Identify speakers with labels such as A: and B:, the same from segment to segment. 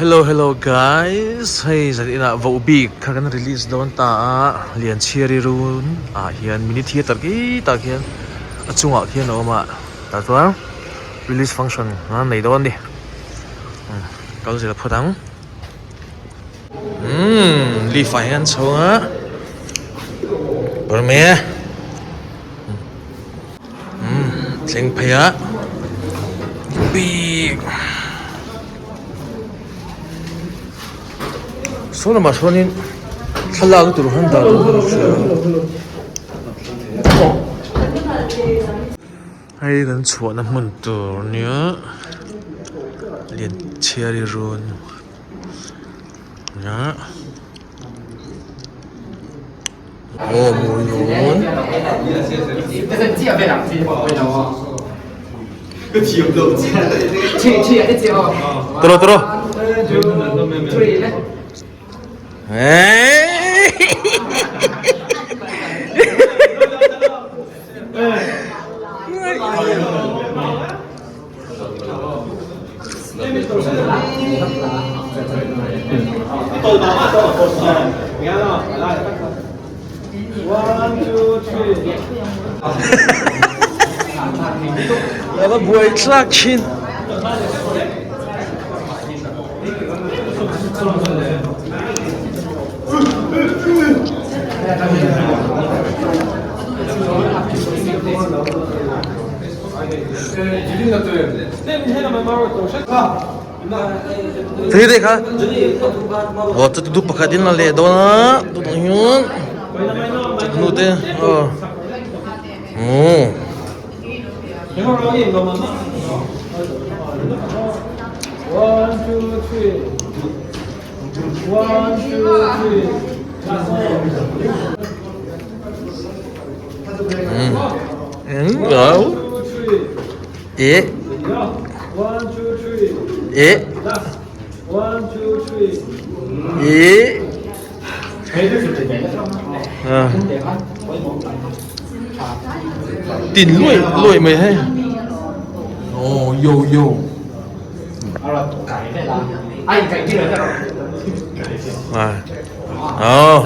A: Hello hello guys hei zan inah voh bik kha kan release dawn ta a Lianchhiari run ah hian mini theatre khi tah khian a chungah khian a awm a tah chuan release function an nei dawn a ni kal zel phawt ang umm lift ah hian an chho a burmese. Thleng phei a bik saw lamah sawn in thlalak tur han dah tur ka hria hei kan chhuahna hmun tur nia Lianchhiari run nia. Aw mawi nawn. Tawrh tawrh. A va buai thlak thin. Thei te kha aw chu du pakhat in a leh dawn a tunah hian chawhnu te aw umm. E E E Tin luai luai mai hei. Oh yo yo. À. Oh.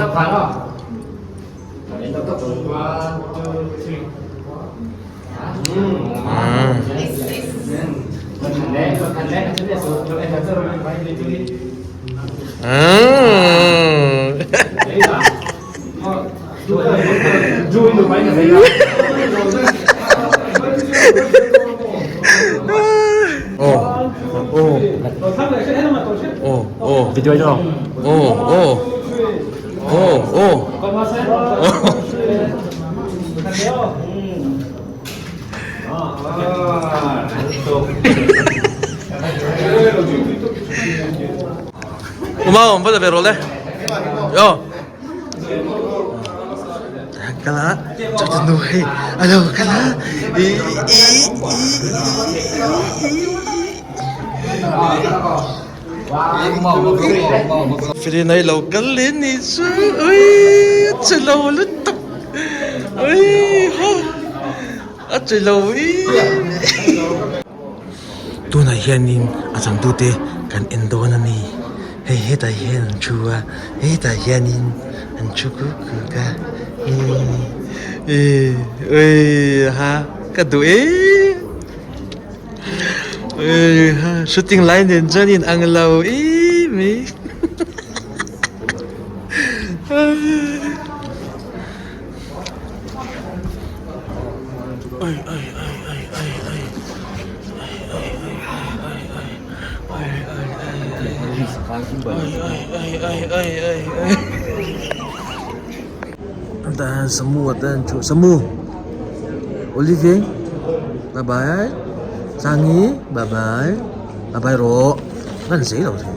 A: Uma va la ve rawh le yo kala chak nu hei alo kala i i i Feli lo kal leh ni chu ui che lo lutuk ui ha a che lo ui tunah hianin a changtute kan en dawn a ni hei hetah hian an thu a hetah hianin an thu kuk kuk a ui ui ha ka duh em. Shooting lai nen chuan in ang lo em mai. Ai ai ai ai ai ai ai ai ai ai ai Tah hian samu te an thuh samu Olive bye bye Sangi bye bye bye bye rawh an zei lo thei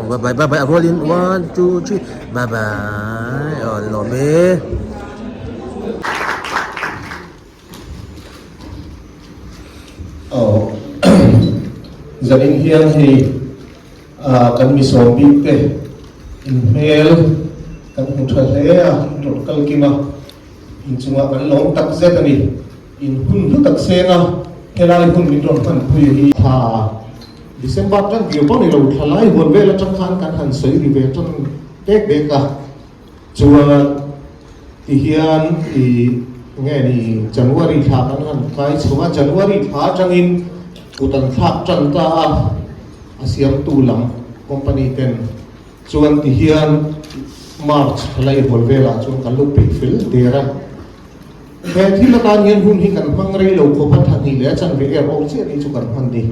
A: bye bye bye bye a rualin one two three bye bye aw an lawm e.
B: Aw zanin hian hei kan mi sawm bik te inhmel kan hmu tha hle a in rawn kal kim a inchungah kan lawm tak zet a ni in hun hlu tak seng a helai hun min rawn hmanpui hi tha. December tan tir pawh ni lo thlalai huan vel atang khan kan han sawi ri ve tan dek dek a, chuan tihian ih nge ni January thla kan han kai chho a, January thla atangin kut an thlak tan ta a, a siamtu lam company ten chuan tihian March thlalai hual velah chuan kan lo peih fel der a. He thil atan hian hun hi kan hmang rei lo khawp a, thahnih leh a chanve er awk chiah ni chu kan hman ni.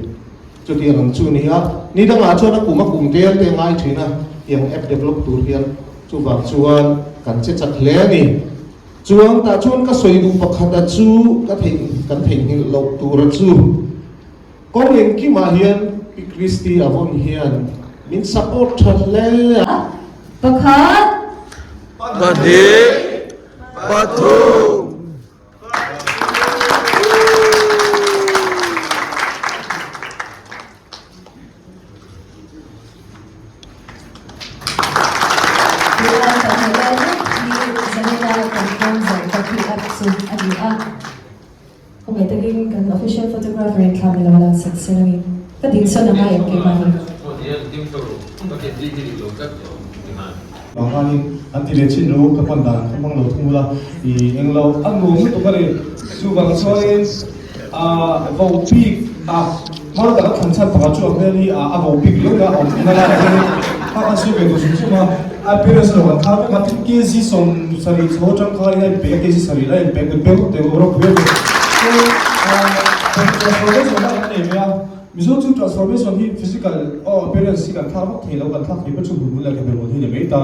B: Chutiang ang chu ni a, ni dangah chuan a kum a kum tel te ngai thin a, tiang app develop tur hian chuvang chuan kan che chak hle a ni. Chuang tah chuan ka sawi duh pakhat a chu ka theih kan theihnghilh loh tur a chu kawng engkimah hian Pi Christy Avon hian min support tha hle a.
C: Pakhat.
A: Pahnih. Pathum.
C: Kawngei takin kan official photographer in thla milo la sak selangin ka dinsawn a ngai em keimah hi.
D: Vang khanin an ti leh chin lo ka hman dan ka hmang lo thung ula i eng lo a nuam lutuk a ni. Chuvang chuanin ah vo bik a hma tak a thlan chhan pakhat chu a hmel hi a vo bik riau mai a awm na lai ah hianin kha khan sawi ve tur hrim hrim a appearance erawh kan thar vek a tin kg 70 chho atang khanin a inpe a kg sarih lai a inpe a kut beng te ropui a ni. So ah transformation kha kan nei mai a. Mizo chu transformation hi physical or appearance hi kan thlak vak thei lo, kan thlak thei pawh chu hmunhmun leh khabe hmun hi ni mai ta.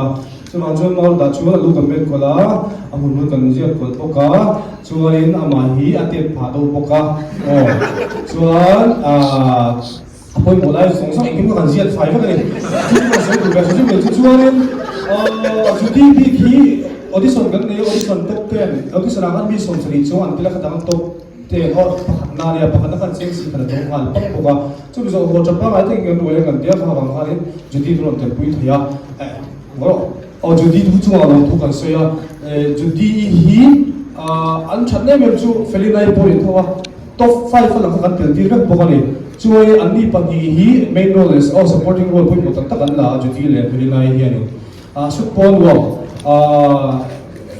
D: Chuvang chuan Maul dah chuan a lu kan bet kawlh a, a hmunhmun kan ziak kawlh bawk a, chuanin amah hi a tet phah deuh bawk a, aw chuan aah a pawimawh lai zawng zawng engkim kha kan ziak fai vek a ni. Chu chu kan sawi duh ve hrim hrim chu chuanin aw Judy bik hi audition kan nei a, audition top ten, audition ah khan mi 70 chuang an tel a, khata ang top. Te ho pakhat na nia, pakhat na khan cheng si khan a dawng nghal pawp bawk a. Chumi zawh haw tap pangai takin kan ruai a kan tia kha avang khanin Judy chu rawn telpui thei a. Eh ngawrh aw Judy thu chungah lawm thu kan sawi a. Eh Judy hi ah an that em em chu Felina-i pawh in tho a, top five a lang kha kan tel tir vek bawk a ni. Chuai anni pahnih hi main role leh aw supporting role pawimawh tak tak an la a Judy leh Felina-i hianin. Ah sut pawn nuam ah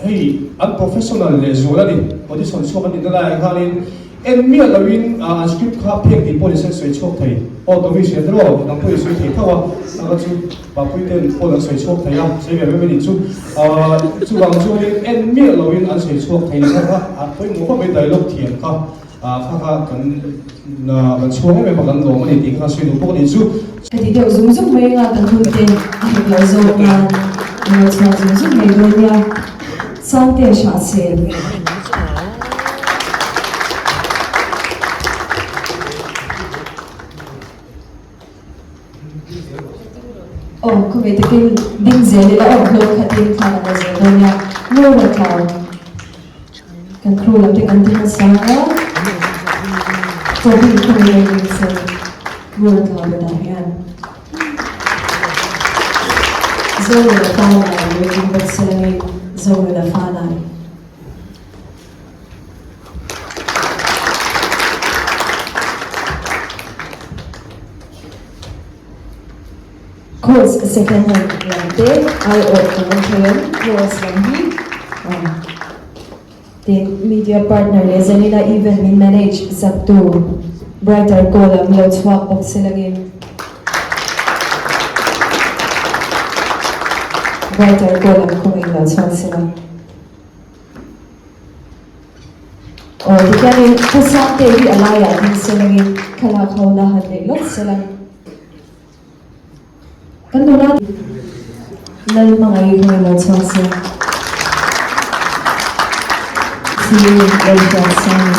D: hei an professional leh zual a ni audition chhuak an nihna laiah khanin en miah loin ah an script kha phek tih pawh ni se sawi chhuak thei aw Tovi hria te rawh nang pawh i sawi thei tho a anga chu Papui ten pawn an sawi chhuak thei a sawi ve mai mai nih chu ah chuvang chuanin en miah loin an sawi chhuak thei kha kha a pawimawh khawp mai dialogue thiam kha ah kha kha kan kan chhuang em em a kan lawm a ni tih kha sawi duh bawk a nih chu.
C: Ka ti deuh zung zung mai anga kan hun te a hek loh zawk nan i lo chhuak zung zung mai dawn nia Sangte Hrahsel. Aw khawve takin ding zel ila aw hlawm khatin thla kan la zel dawn nia Ngura tlau kan crew lam te kan ti hmasa a Toby khawve lo ding se Ngura tlau la dah hian Zonuna fanai lo ding bawk se langin Zonuna fanai. Course second hand lam te aiawh kan awm thei em? Course lam hi tin media partner leh Zanina event min manage sak tu Brighter Go lam lo chhuak bawk se langin Brighter Go lam khawngin lo chhuak se la. Aw tihianin Pu Sangte hi a laiah ding selangin thlalak ho la han neih lawk selang. Kan nula Lal hmangaih hi khawngaih lo chhuak se. Sir Lalhriatsangi.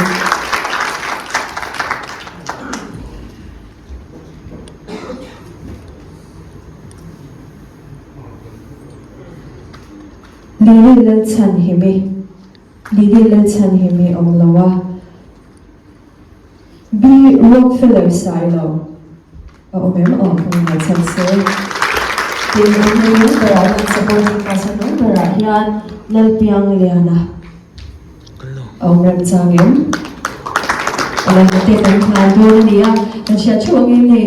C: Lily Lalchhanhimi Lily Lalchhanhimi awm lo a, B Rockefeller Sailo a awm em aw ka ngaih chhan se. Tin a hnu berah hian supporting cast a hnu berah hian Lalpiangliana a awm remchang em? Lawmte kan hlan dawn a ni a, kan hriat theuh angin hei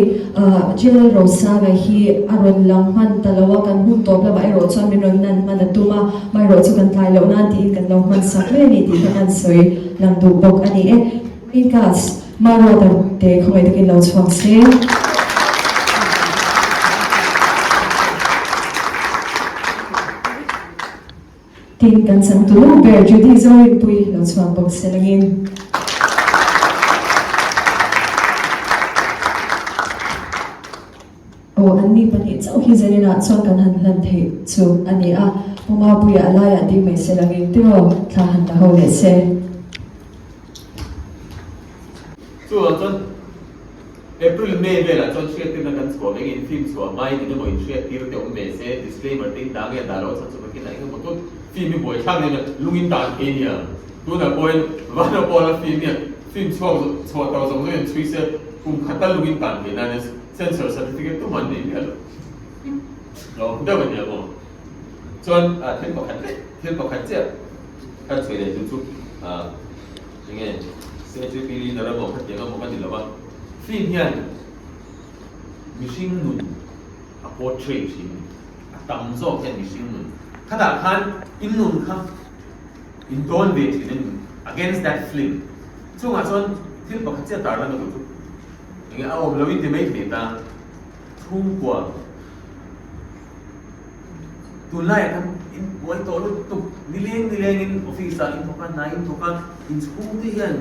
C: General Rosanga hi a rawn lang hman ta lo a, kan hun tawp lamah erawh chuan min rawn nan hman a tum a, amaherawh chu kan tlai loh nan tiin kan lo hman sak mai a ni tih kha kan sawi lang duh bawk a ni e. Main cast, Maruata te khawngaih takin lo chhuak se. Tin, kan changtu nu ber Judy Zorinpui lo chhuak bawk se langin. Aw, anni pahnih chauh hi Zaninah chuan kan han hlan theih chu a ni a, Pu Mapuia a laiah ding mai se langin tiraw thla han la ho leh se.
E: Chuvang chuan April, May velah chuan hriattirna kan chhuah mai ngei, film chhuah hmain eng emaw inhriattir te awm ve se, disclaimer te in dah nge dah loh chhan chu ka kinah eng emaw tut film hi buaithlak nen lung in tan thei nia. Tunah pawhin Vana Pawla film hian film chhuak chhuah tawh zawng zawng in chhui se kum khata lung in tan thei nan censor certificate tumah an nei miah lo. Hlauhawm deuh a nia maw? Chuan thil pakhat leh thil pakhat chiah kan chhui leh chu chu Enge CHP leader emaw khatiang emaw ka ni lo a, film hian mihring nun a portray thin a ni. A tam zawk hian mihring nun khatah khan in nun kha in dawn ve thin a ni against that film. Chungah chuan thil pakhat chiah tarlan ka duh chu enge a awm lo in ti mai thei ta chhungkua. Tunlaiah khan in buai tawh lutuk, nileng nilengin office ah in thawk a, hna in thawk a, in chhungte hian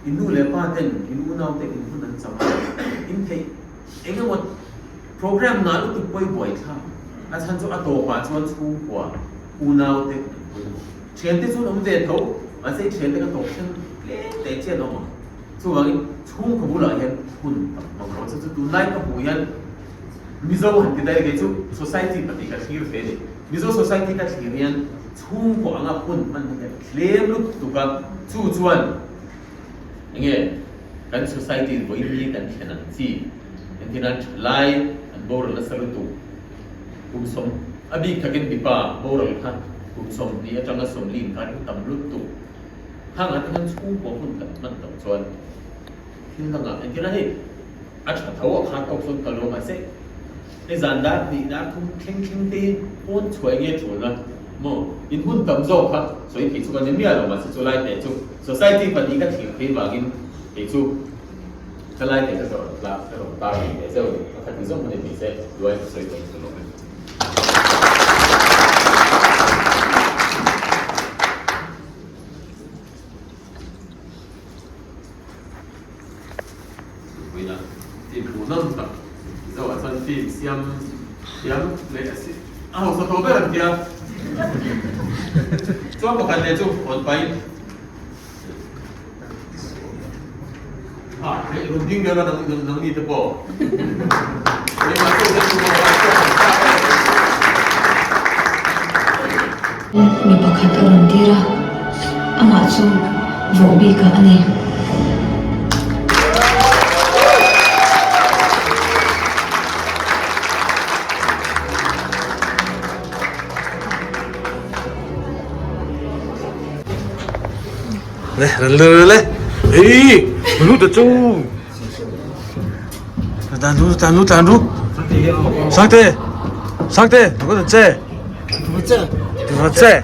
E: in nu leh pa ten, in unau ten in hun an chang a, in theih eng emaw program ngah lutuk pawh i buai thlak. A chhan chu a tawpah chuan chhungkua unau te an pawimawh. Thiante chu an awm ve tho, mahse i thiante ka tawp thleng tlem teh chian awm ang. Chuvangin chhungkaw bulah hian hun tam hmang rawh. Chu chu tunlai ka hmuh hian Mizo han ti daih kei chu society pahnih ka thlir ve a ni. Mizo society ka thlir hian chhungkaw anga hun hman hi kan tlem lutuk a, chu chuan enge kan society in vawiin hi kan thlen ang chi engtin an thalai an boral nasa lutuk kum sawm a bik takin mipa boral kha kum 20 atanga 40 inkar hi tam lutuk khangah te khan chhungkaw hun kan hman loh chuan thil dangah engtin a hei A tha tho a khan tawk chuan ka lo mahse hei zan dar hnih dar thum thleng thleng te hi pawn chhuah enge tul a maw in hun tam zawk kha sawi thei chu ka ni miah lo mahse chu lai teh chu society pahnih ka thlir phei vangin kei chu ka lai teh ka rawn tla ka rawn tar ve teh zeuh a ni pakhat ni zawng a ni thei se duai ka sawi tawh chu ka lawm e. Vawiina film hmuhnawm tak Mizoah chuan film siam thiam leh a si a hausa tawh ber an tia. Chuan pakhat leh chu hawn pahin ha hei rawn ding deuh la nang nang ni te pawh. Keimah chu hian
F: Mi pakhat a rawn tir a, amah chu vawh bikah a ni.
A: Le, ran le le. Ê, lu ta chu. Tan ru, tan ru, tan ru. Sangte, Sangte, tu có che. Tu có che.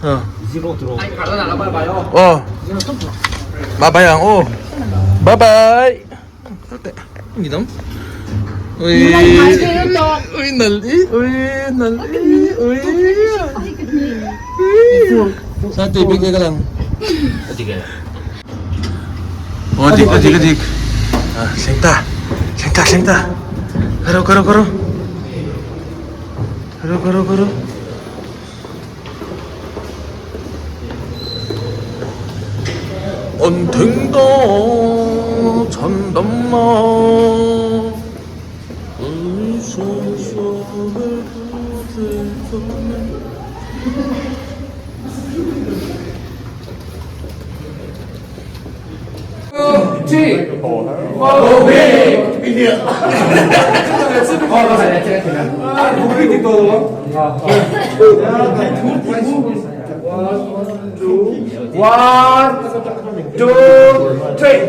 A: Ờ. Bye bye ang ô. Bye bye. Gì đó? Ui. Ui nal i, ui nal i, ui. Sangte big ka lang. Aw dik a dik a dik ah thleng ta thleng ta thleng ta karo karo karo karo karo karo an thing ta chhan dam na
G: One, two, one, two, three.